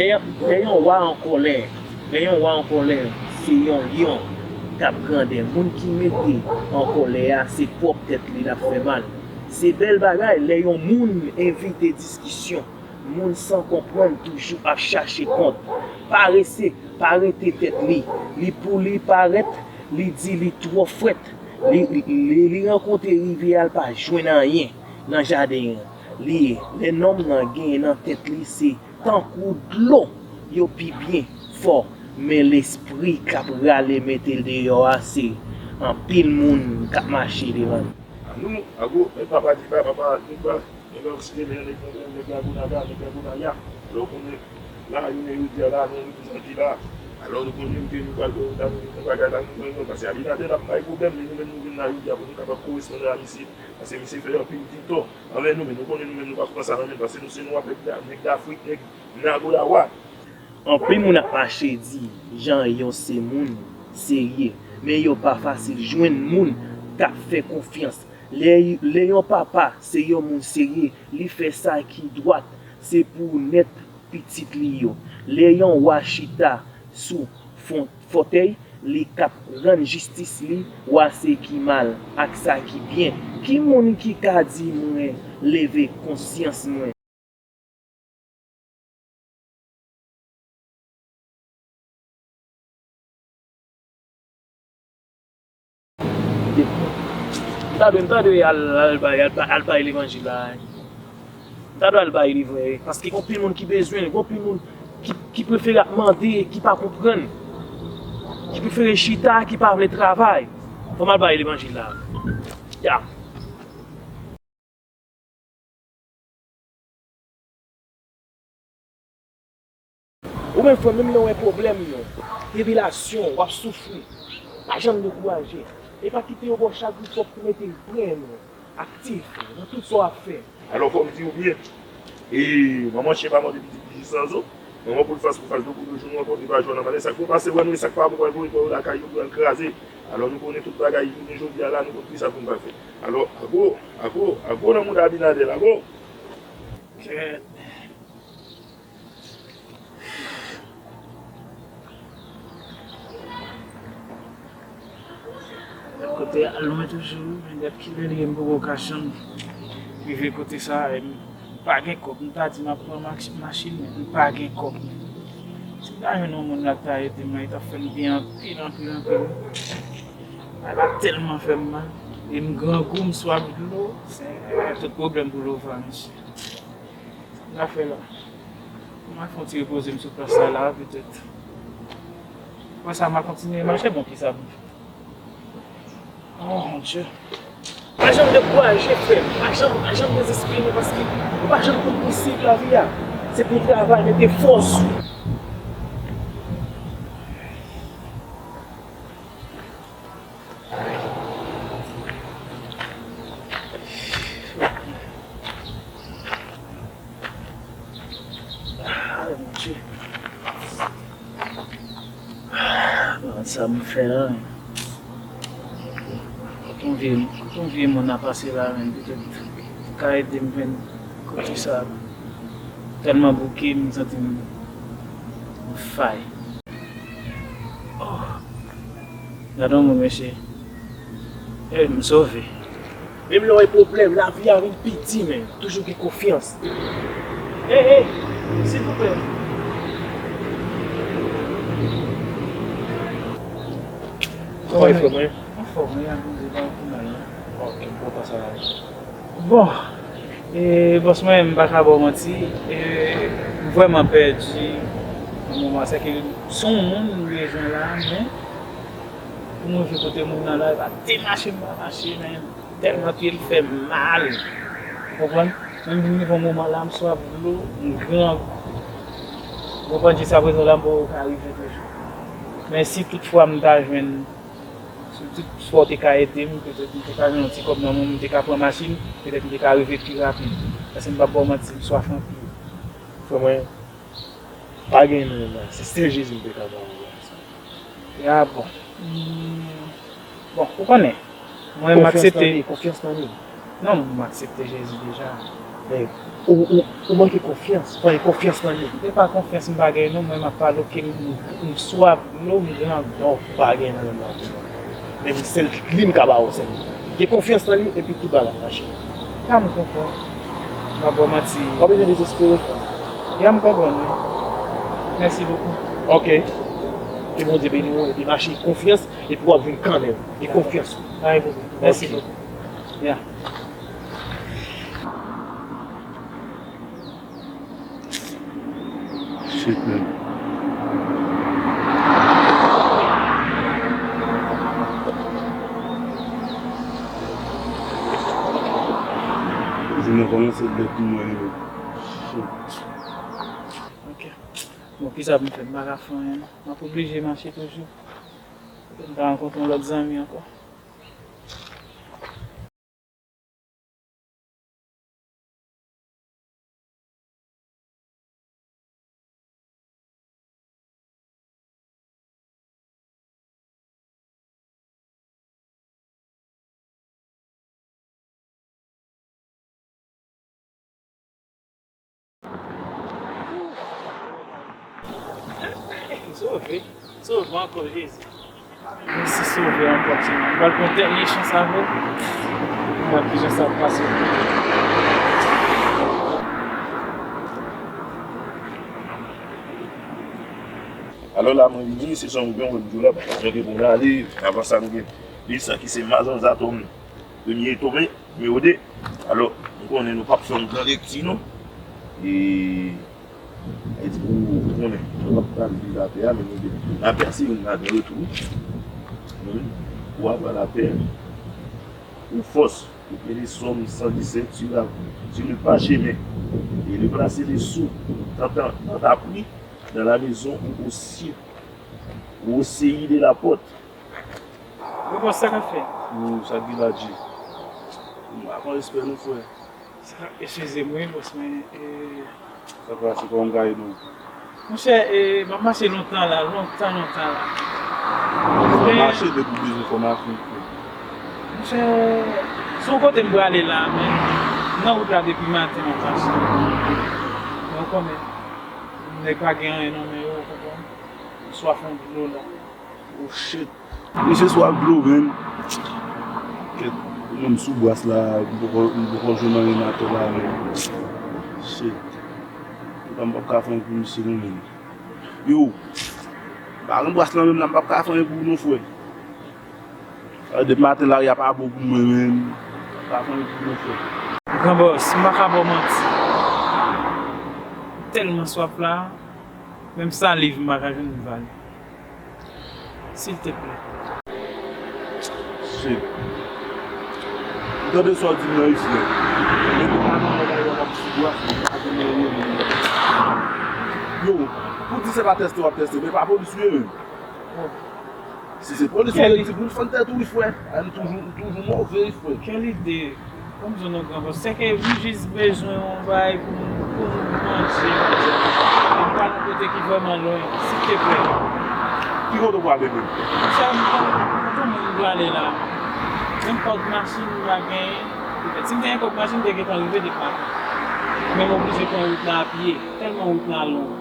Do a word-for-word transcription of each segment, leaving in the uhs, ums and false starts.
Lè, lè yon wa an kòlè, lè yon wa an kòlè, se yon lyon k ap grandè. Moun ki mete an kòlè a, se pwòp tèt li l ap fè mal. Se bèl bagay lè yon moun evite diskisyon. Moun san konprann toujou ap chache kont. Parese pa rete tèt li. Li pou li parèt, li di li twò frèt. Li, li, li rankontre rivyè a, l pa jwenn anyen nan jaden an. Li ye. Lè nonm nan genyen nan tèt li, se tankou dlo, yo pi byen fò. Men lespri k ap rale mete l deyò a, se anpil moun k ap mache devan l. Anou, ago, men papa di ba, papa di ba. Nèg Oksijennen, nèg Nèg Lagonaga, nèg Lagonaga. Alò, konnen la, jounen jodi a la, nou reprezante la. Alò, nou konnen ke nou pral fè yon bagay la, nou konnen, paske Abinader ap bay pwoblèm, men nou menm nou vin la jodi a pou nou kapab koresponn a misye, paske misye fè anpil ti tò anvè nou, men nou konnen nou menm nou pa pran sa nan men l, paske nou se nwa, nèg Da-, nèg Dafrik, nèg Nago Dawa. Anpil moun ap mache di Jean yon se moun serye, men yo pa fasil jwenn moun k ap fè konfyans. Lè, lè yon papa se yon moun serye, li fè sa ki dwat, se pou nèt pitit li yo. Lè yon wa chita sou fon-, fòtèy, li k ap rann jistis li, wa se ki mal ak sa ki byen. Ki moun ki ka di mwen leve konsyans mwen? M ta dwe, m ta dwe al, al bay, al bay, al bay levanjil la. M ta dwe al bay li vre, paske gon pil moun ki bezwen l, gon pil moun ki, ki prefere ap mande, ki pa konprann, ki prefere chita, ki pa vle travay. Fò m al bay levanjil la. Ya. Ou menm frè m, menm lè w wè pwoblèm yo, tribilasyon, w ap soufri, pa janm dekouraje. E pa kite yo ba w chagren, fòk ou mete grenn ou, aktif nan tout sa w ap fè. Alò, fò m di w byen, e manman chen pa mòde pitit li jis nan zo. Manman poul fas pou fas, do pou do, jounou ankò, li pa jwenn nan malè. Sa k pou pase, wè nou, e sa k pa bon, pral voye kò yo lakay yo pou al kraze. Alò, nou konnen tout bagay, jounen jodi a la, nou konn kisa pou n pral fè. Alò, ago, ago, ago nan mouda Abinader, ago. Kèt. Kote a lwen toujou, men gad kilè li ye, m poko ka janm rive kote sa a, e m pa gen kòb. M ta di m ap pran mach-, machin, men m pa gen kòb. Si m ta jwenn yon moun la k ta ede m, li t ap fè m byen anpil, anpil, anpil. Bagay la tèlman fè m mal. E m grangou, m swaf dlo, se tout pwoblèm pou Lova, mesye. Sa m ka fè la? M a fè yon ti repoze m sou plas la, la, petèt. Apre sa, m a kontinye mache, bon, kisa pou m fè? Oh, mon Dieu. Pa janm dekouraje, frè m. Pa janm, pa janm dezespere, non, paske ou pa janm konn posib lavi a. Se pou w travay, mete fòs ou. Ah, Bondye. Ah, sa m fè la. Kote yon vye, kote yon vye moun ap pase la, menm, petèt ou ka ede m jwenn kote sa. Tèlman bouke, m santi m fay. Oh. Gade yon moun, mesye. Eh, m sove. Menm lè w gen pwoblèm, lavi a vin pi di, men toujou gen konfyans. Hey, hey, silvouplè. Kòman e, frè mwen? Anfòm, wi, anfòm, wi, anfòm, wi. Ok, kontan sa. Bon, e, bòs mwen, m pa ka ba w manti, e, m vrèman pèdi nan moman sa, ke se yon moun m bezwen la, men pou m rive kote moun nan la, e pa te mache m pa mache, men tèlman ke l fè m mal. Ou konprann? Menm vin rive yon moman la, m swaf dlo, m grangou. Ou konprann? Jiskaprezan la, m poko ka rive toujou. Men si toutfwa m ta jwenn Si tout fwa w te ka ede m, petèt m te ka jwenn yon ti kòb nan men w, m te ka pran machin, petèt m te ka rive pi rapid. Paske m p ap ba w manti, m swaf anpil. Frè mwen, pa gen nan men m la, se sèl Jezi m te ka ba ou la. Ya, bon. Hmm. Bon, ou konnen, mwen m aksepte. Konfyans nan li, konfyans nan li. Non, m aksepte Jezi deja. Men, Ou, ou, ou manke konfyans, ou pa gen konfyans nan li. Se pa konfyans m pa gen non, mwen m ap pale w ke m, m swaf dlo, m gen anvi dlo, m pa gen nan menm nan. Men m sèl li m ka ba w sèl. Gen konfyans nan li epi tout bagay ap mache. Sa m konprann. M pa ba w manti. Pa bezwen dezespere. Ya m konprann wi. Mèsi bokou. Ok. Ke Bondye beni w epi mache konfyans epi w ap vin kanmenm. Gen konfyans. Mèsi bokou. Ya. Shit, man. Jounen kòmanse bèt pou mwen, yo. Shit. Ok. Bon, kisa pou m fè? M pa ka fè anyen, non. M ap oblije mache toujou. M ta rankontre yon lòt zanmi ankò. Sove, sove ankò, Jezi. Mèsi Sovè ankò, Senyè. M pral pran tèt mwen chans avè w. M ap di jan sa ap pase. Alò la, mwen vini, se sa mwen gen, mwen di w la, mwen gen pou m ale, avan sa nou gen Lisa ki se Mazanza Tom, premye Tome, nimewo de. Alò, m konnen nou p ap fè yon gran lekti, non. E Sa vle di pou ou konnen, lè w ap pale de lapè a, men nou gen lapè a se youn ladan yo tou. Wi. Ou ap pran lapè, ou fòs, ou peye Sòm san disèt, sur la, sur le parchemin, et le bracelet sous, dans ta, dans ta prie, dans la maison ou au, ou au seuil de la porte. Yo konsa k ap fè. Ou sa ki la di. M pa pran respè nou, frè. Sa, eskize m wi, bòs, men, e, sa pase, kòman m ka ede w? Monchè, e, m ap mache lontan la, lontan, lontan la. Ou mache depi w bezwen fòmasyon, frè. Monchè, se yon kote m prale la, men m nan wout la depi maten m ap mache. Men w konnen, nèg pa gen anyen nan men yo, ou konprann? M swaf yon dlo la. Oh shit. Misye swaf dlo, man. Kèt, mwen m sou bras la, m poko, m poko jwenn anyen atè la, man. Shit. Antouka, m p ap ka fè anyen pou misye, non, man. Yo, pa gen bras la menm la, m p ap ka fè anyen pou ou, non, frè. Ah, depi maten, lari a pa bon pou mwen, man. M p ap ka fè anyen pou ou, non, frè. Gran bòs, m pa ka ba w manti. M tèlman swaf la, menm saliv m pa ka jwenn pou m vale. Silteplè. Shit. M tande sa w di m nan isi a. Men nou pa nan bagay la w ap sou bras, nou pa gen anyen menm. Yo, pou di se pa tèste w ap tèste, men pa polis ou ye menm. Si se polis ou ye, di pou w fann tèt ou wi, frè. A, m toujou, m toujou move wi, frè. Kèl ide? Kòm zòn nan gran bòs, sèke m jis bezwen yon bagay pou m, pou m manje, manzè. E m pa nan kote ki vrèman lwen, silteplè. Ki kote w prale menm? Monchè, m pa, m pa konn moun m prale la. Menm kòb machin m pa genyen. Petèt, si m te gen kòb machin, m te gentan rive depi maten. Men m oblije pran wout la apye, tèlman wout la long.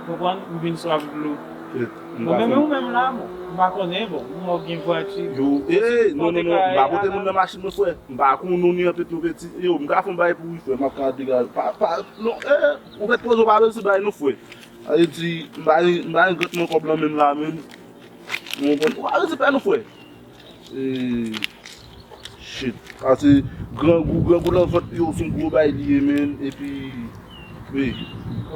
Konprann? M vin swaf dlo. Bon, men, men ou menm la, bon, m pa konnen, bon, m wè w gen vwati. Yo, eh, non, non, non, m pa pote moun nan machin mwen, frè. M pa konn nou ni anpil nou peti. Yo, m ka fè yon bagay pou ou, frè, m ap ka degaje. Pa, pa, non, eh, ou mèt poze w pa bezwen bagay non, frè. Sa vle di, m pa, m pa gen granmoun kòb nan men m la, menm. Ou konprann? Ou pa bezwen pè non, frè. Eh, shit. Pase grangou, grangou nan vant yo, se yon gwo bagay li ye, menm. Epi, wi.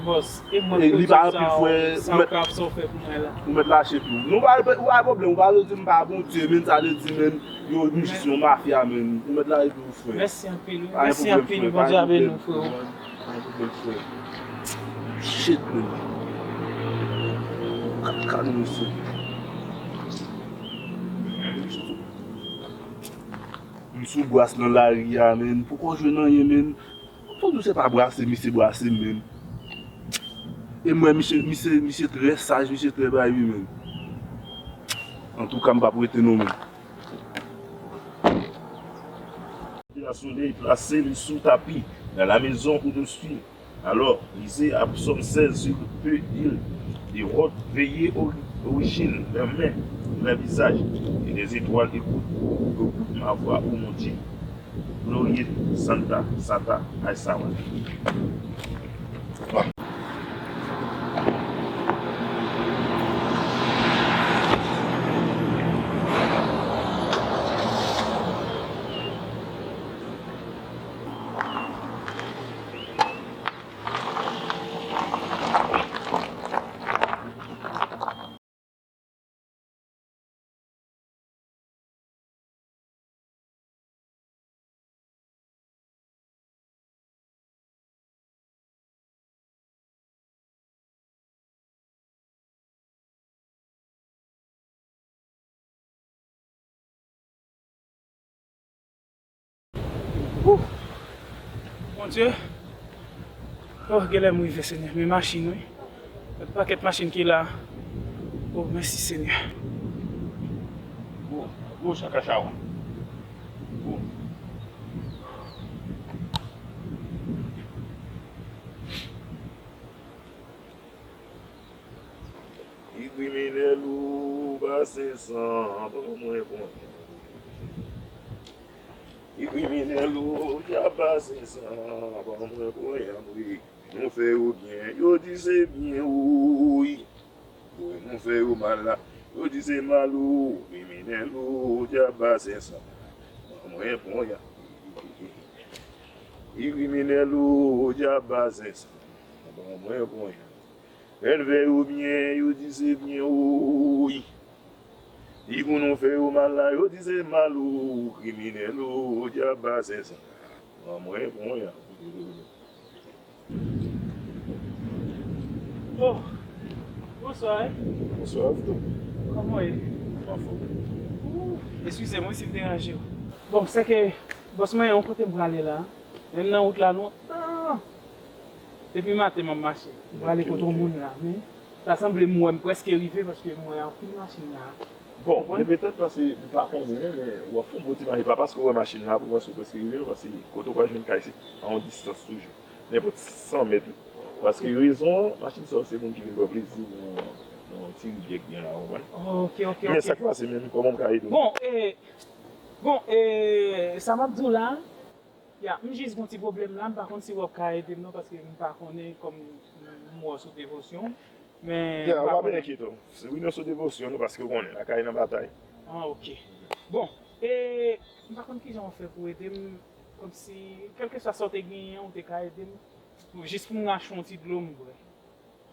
Bòs, e mwen, e li pa anpil, frè. Sa w ka, sa w fè pou mwen la. Ou mèt lache tou. Non, pa, ou pa pwoblèm, ou pa vle di m pa Bondye, menm sa vle di, menm, yo, nou jis yon mafya, menm. Ou mèt lache tou, frè. Mèsi anpil, wi. Mèsi anpil, wi. Bondye avè nou, frè. Pa gen pwoblèm, frè. Shit, man. Kat kat misye. M sou bras nan lari a, man. Poko jwenn anyen, man. Pou di w se pa brase, misye brase m, man. E mwen, misye, misye, misye trè saj, misye trè bay, wi, man. Antouka, m p ap rete non, man. Solèy, plasé l sou tapi, dans la maison ou dessus. Alors, lisez à Psaume seize sur le peu d'huile de rod, veillez aux orichines, fermez les visages, et les étoiles écoutent, écoute ma voix, ô mon Dieu. Glorie Santa, Santa, Aisawa. Ouf! Bondye! Oh, genlè m rive, Senyè. Men machin, wi. Yon pakèt machin ki la. Oh, mèsi, Senyè. Gwo, gwo chaka chawa. Gwo. Li kriminèl ou pa sensan, ban mwen konyen. Li kriminèl ou djab pa sensan, ban mwen konyen, wi. Nou fè yo byen, yo di se byen, wi. Wi, nou fè yo mal la, yo di se mal, wi. Kriminèl ou djab pa sensan, ban mwen konyen. Li kriminèl ou djab pa sensan, ban mwen konyen. Lè n fè yo byen, yo di se byen, wi. Di pou nou fè yo mal la, yo di se mal, wi. Kriminèl ou djab pa sensan, ban mwen konyen. Oh, bonswa, wi. Bonswa, Vito. Kòman w ye? Anfòm. Ooh, eskize mwen si m deranje w. Bon, se ke bòs mwen, yon kote m prale la. Menm nan wout la, lontan. Depi maten m ap mache. M prale kote yon moun la, men sa sanble m wè m prèske rive paske m wè anpil machin la. Bon, men petèt paske m pa konnen, men w ap fè yon bon ti mache. Pa paske w wè machin la pou w panse w prèske rive, non, paske kote w pral jwenn kay se a yon distans toujou. Nenpòt san mèt, wi. Paske rezon an, machin sa yo se moun ki vin pran plezi nan, nan yon ti rivyè k gen la, w konprann? Ok, ok, ok. Men sa k pase menm, kòman m ka ede w? Bon, e, bon, e, sa m ap di w la, ya, m jis gen yon ti pwoblèm la, m pa konn si w ap ka ede m non, paske m pa konnen kòm m wè w sou devosyon, men m pa konnen. Ya, w pa byen enkyete w. Se wi, nou sou devosyon, nou, paske w konnen, lakay nan batay. Ah, ok. Bon, e, m pa konn kijan w ap fè pou ede m, kòmsi, kèlkeswa sa w te genyen an, ou te ka ede m, pou, jis pou m rache yon ti dlo m bwè.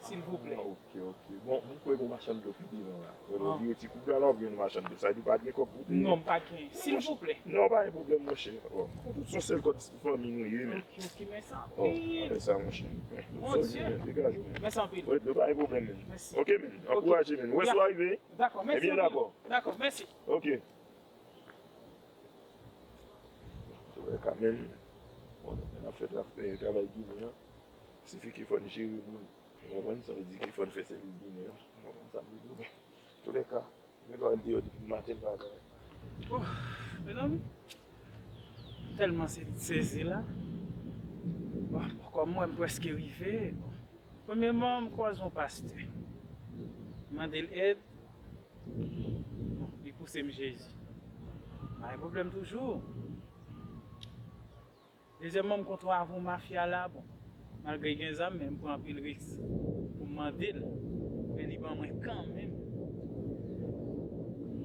Silvouplè. Ah, ok, ok. Bon, m kwè gen yon machann dlo ki devan la. Wè lè w vire ti kout la, la w gen yon machann dlo. Sa vle di w pa t gen kòb pou peye? Non, m pa gen. Silvouplè. Non, pa gen pwoblèm, monchè. Bon, nou tout se yon sèl kòd fanmi nou ye, men. Ok, ok, mèsi anpil. Oh, apre sa, monchè. Mon Dye. Degaje w, men. Mèsi anpil. Wè, nou pa gen pwoblèm, men. Mèsi. Ok, men. Ok. Ankouraje, men. Wè si w a rive. Dakò, mèsi anpil. Ebyen, dakò. Dakò, mèsi. Ok. Antouka, men, bon, n ap fè tra-, eh, travay Ginen an. Sifi ke fò n jere moun. Ou konprann? Sa vle di ke fò n fè sèvis Ginen an. Ou konprann sa m vle di w? Toulèka, gen dwa al deyò depi maten, l pa travay. Oh, mezanmi, m tèlman se-, sezi la. Bon, kòm mwen, m prèske rive. Bon, premyèman, m kwaze yon pastè. M mande l èd. Bon, li pouse m Jezi. M pa gen pwoblèm toujou. Dezyèmman, m kontre avè yon mafya la, bon, malgre l gen zam, men m pran anpil risk pou m mande l, men li ban mwen kanmenm.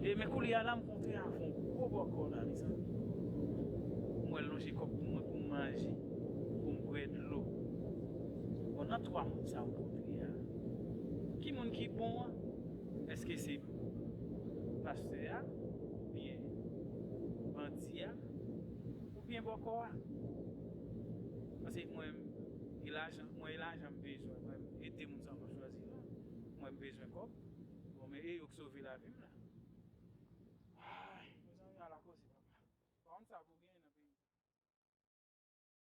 E men koulye a la, m kontre avè yon gwo bòkò la, mezanmi. M wè l lonje kòb pou mwen pou m manje, pou m bwè dlo. Bon, nan twa moun sa yo m kontre a, ki moun ki bon an? Èske se pastè a, oubyen bandi a, oubyen bòkò a? Paske mwen, e lajan, mwen, e lajan m bezwen. Mwen, e de moun sa mwen chwazi la. Mwen, m bezwen kòb. Bon, men e yo k sove lavi m la.